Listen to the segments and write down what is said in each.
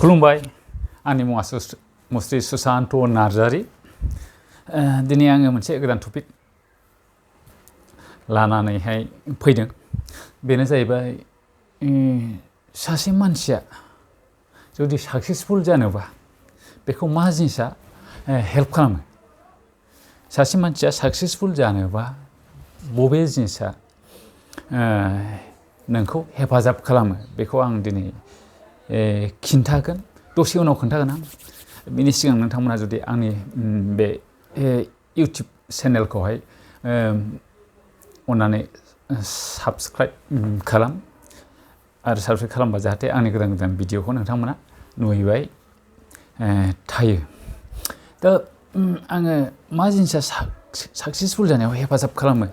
खुलुमबाय आंनि मुङा मुस्रि सुशान्त नार्जारि दिनै आङो मोनसे गोदान टपिक लानानैहाय फैदों बेनो जाहैबाय सासे मानसिया जुदि साक्सेसफुल जानोबा बेखौ मा जिनिसा हेल्प खालामो सासे मानसिया साक्सेसफुल जानोबा बबे जिनिसा नोंखौ हेफाजाब खालामो बेखौ आं दिनै खिन्थागोन दसे उनाव खोन्थागोन आं बिनि सिगां नोंथांमोना जुदि आंनि बे इउटिउब चेनेलखौहाय अननानै साबस्क्राइब खालाम आरो साबस्क्राइब खालामबा जाहाथे आंनि गोदान गोदान भिडिअखौ नोंथांमोना नुहैबाय थायो दा आङो मा जिनिसा साक्सेसफुल जानायाव हेफाजाब खालामो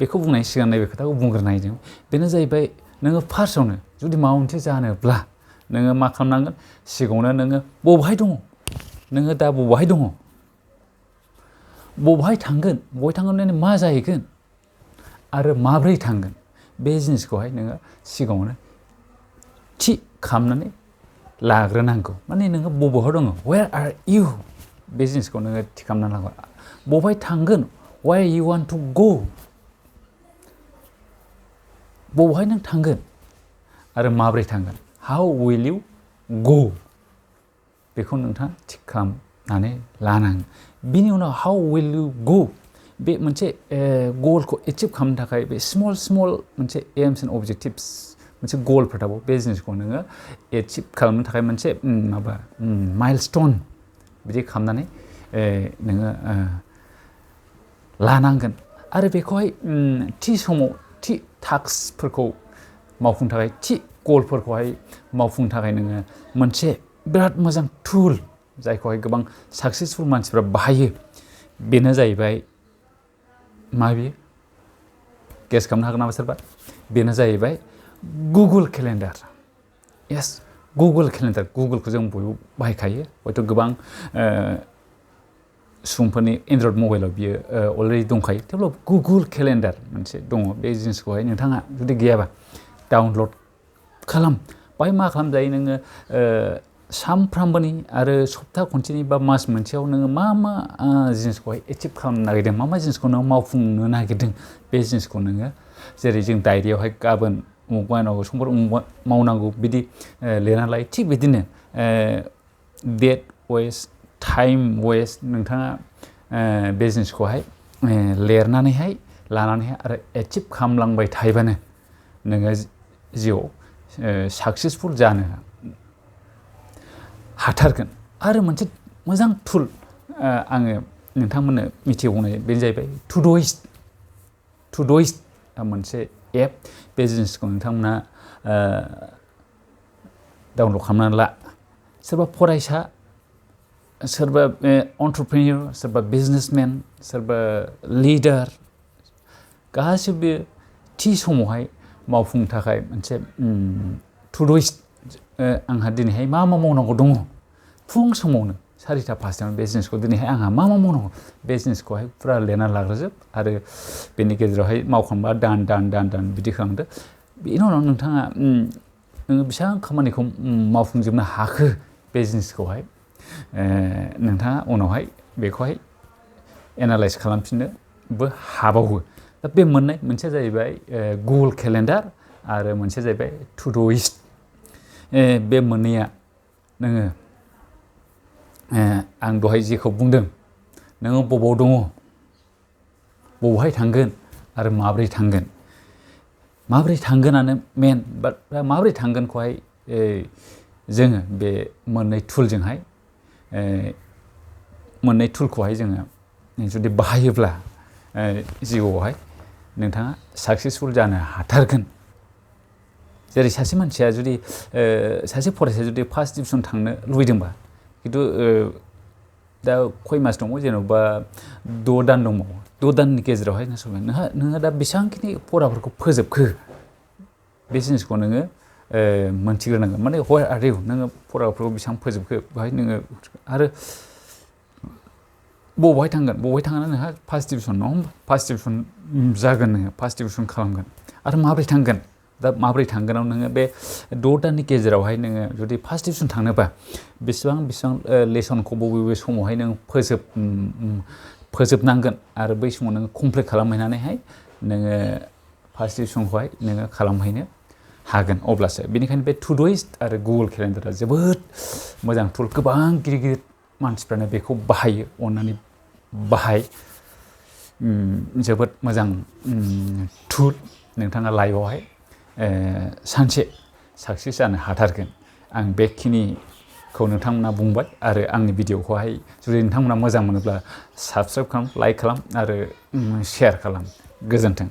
बेखौ बुंनायनि सिगां नैबे खोथाखौ बुंग्रोनायदों बेनो जाहैबाय नोङो फार्स्टआवनो जुदि माबा मोनसे जानोब्ला नोङो मा खालामनांगोन सिगाङावनो नोङो बबेहाय दङ नोङो दा बबेहाय दङ बबेहाय थांगोन मा जाहैगोन आरो माब्रै थांगोन बे जिनिसखौहाय नोङो सिगाङावनो थि खालामनानै लाग्रोनांगौ माने नोङो बबेहाय दङ वेर आर इउ बे जिनिसखौ नोङो थि खालामनानै लानांगौ बबेहाय थांगोन Y U want to go बबेहाय नों थांगोन आरो माब्रै थांगोन हाउ विल इउ गो बेखौ नोंथाङा थिग खालामनानै लानांगोन बिनि उनाव हाउ विल इउ गो बे मोनसे गलखौ एचिभ खालामनो थाखाय बे स्मल मोनसे एम्स एन्ड अबजेक्टिभ्स मोनसे गलफोर थाबावो बे जिनिसखौ नोङो एचिभ खालामनो थाखाय मोनसे माबा माइलस्टोन बिदि खालामनानै नोङो लानांगोन आरो बेखौहाय थि समाव थि टास्कफोरखौ मावफुंनो थाखाय थि गलफोरखौहाय मावफुंनो थाखाय नोङो मोनसे बिराद मोजां टुल जायखौहाय गोबां साक्सेसफुल मानसिफ्रा बाहायो बेनो जाहैबाय मा बेयो गेस खालामनो हागोन नामा सोरबा बेनो जाहैबाय Google calendar yes Google calendar गुगोलखौ जों बयबो बाहायखायो हयथ' गोबां सुबुंफोरनि एन्ड्रइड मबाइलाव बियो अलरेडि दंखायो थेवब्लाबो गुगोल केलेन्डार मोनसे दङ बे जिनिसखौहाय नोंथाङा जुदि गैयाबा डाउनलड खालाम बाहाय मा खालामजायो नोङो सानफ्रामबोनि आरो सप्ता खनसेनि बा मास मोनसेयाव नोङो मा जिनिसखौहाय एचिभ खालामनो नागिरदों मा जिनिसखौ नों मावफुंनो नागिरदों बे जिनिसखौ नोङो जेरै जों डायरियावहाय गाबोन उमुक मावनांगौ समफोर उमुक मावनांगौ बिदि लिरना लायो थिग बिदिनो डेट वाइस टाइम वाइस नोंथाङा बे जिनिसखौहाय लिरनानैहाय लानानैहाय आरो एचिभ खालामलांबाय थायोबानो नोङो जिउआव साक्सेसफुल जानो हाथारगोन आरो मोनसे मोजां टुल आङो नोंथांमोननो मिथिहोनाय बेनो जाहैबाय टुडुइस्ट मोनसे एप बे जिनिसखौ नोंथांमोना डाउनलड खालामनानै ला सोरबा फरायसा सोरबा एन्ट्रप्रेनियर सोरबा बिजनेसमेन सोरबा लिडार गासिबो थि समावहाय मावफुंनो थाखाय मोनसे टुडुइस्ट आंहा दिनैहाय मा मावनांगौ दङ फुं समावनो 4टा 5टायावनो बे जिनिसखौ दिनैहाय आंहा मा मावनांगौ बे जिनिसखौहाय फुरा लिरना लाग्रोजोब आरो बेनि गेजेरावहाय मावखांबा दान बिदि खालामदो बेनि उनाव नोंथाङा नोङो बेसेबां खामानिखौ मावफुंजोबनो हाखो बे जिनिसखौहाय नोंथाङा उनावहाय बेखौहाय एनालाइज खालामफिननोबो हाबावो दा बे मोनसेया जाहैबाय गुगोल केलेन्डार आरो मोनसेया जाहैबाय टुडुइस्ट बे मोननैया नोङो आं दहाय जेखौ बुंदों नोङो बबाव दङ बबेहाय थांगोन आरो माब्रै थांगोनानो मेन बाट माब्रै थांगोनखौहाय जोङो बे मोननै टुलखौहाय जोङो जुदि बाहायोब्ला जिउआवहाय नोंथाङा साक्सेसफुल जानो हाथारगोन जेरै सासे मानसिया जुदि सासे फरायसाया जुदि फार्स्ट डिभिजन थांनो लुबैदोंबा खिन्थु दा खय मास दङ जेन'बा 6 दान दंबावो 6 दाननि गेजेरावहाय नोंहा दा बेसेबांखिनि फराफोरखौ फोजोबखो बे जिनिसखौ नोङो मोनथिग्रोनांगोन माने वेर आर इउ नोङो फराफोरखौ बेसेबां फोजोबखो बेवहाय नोङो आरो बबेहाय थांनानै नोंहा फार्स्ट डिभिजन नङा होमबा फार्स्ट डिभिजन जागोन नोङो फार्स्ट डिभिजन खालामगोन आरो माब्रै थांगोन दा माब्रै थांगोनाव नोङो बे 6 दाननि गेजेरावहाय नोङो जुदि फार्स्ट डिभिजन थांनोबा बेसेबां लेसनखौ बबे समावहाय नों फोजोबनांगोन आरो बै समाव नोङो कमप्लिट खालामहैनानैहाय नोङो फार्स्ट डिभिजनखौहाय नोङो खालामहैनो हागोन अब्लासो। बेनिखायनो बे टुडुइस्ट आरो गुगोल केलेन्डारा जोबोद मोजां टुल। गोबां गिदिर गिदिर मानसिफ्रानो बेखौ बाहायो, अननानै बाहाय। जोबोद मोजां टुल। नोंथाङा लाइफआवहाय सानसे साक्सेस जानो हाथारगोन। आं बेखिनिखौ नोंथांमोना बुंबाय आरो आंनि भिडिअखौहाय जुदि नोंथांमोना मोजां मोनोब्ला साबस्क्राइब खालाम, लाइक खालाम आरो शेयार खालाम। गोजोन्थों।